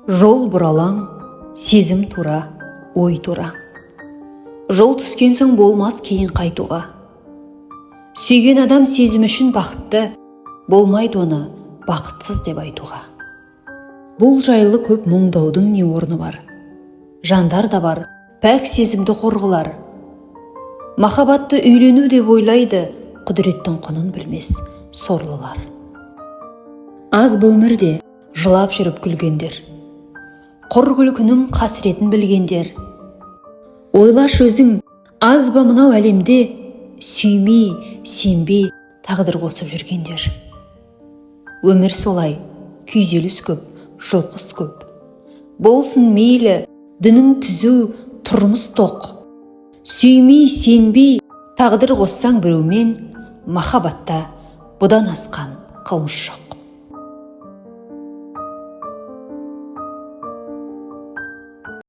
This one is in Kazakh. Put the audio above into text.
Жол бұралаң, сезім тура, ой тура. Жол түскен соң болмас кейін қайтуға. Сүйген адам сезім үшін бақытты, болмайды оны бақытсыз деп айтуға. Бұл жайлы көп мұңдаудың не орны бар? Жандар да бар, пәк сезімді қор қылар. Махаббатты үйлену деп ойлайды, құдіреттің құнын білмес сорлылар. Аз ба өмірде жылап жүріп күлгендер, құр күлкінің қасіретін білгендер. Ойлашы өзің, аз ба мынау әлемде сүймей, сенбей тағдыр қосып жүргендер. Өмір солай, күйзеліс көп, жұлқыс көп. Болсын мейлі, дінің түзу, тұрмыс тоқ. Сүймей, сенбей тағдыр қоссаң біреумен, махаббатта бұдан асқан қылмыс жоқ.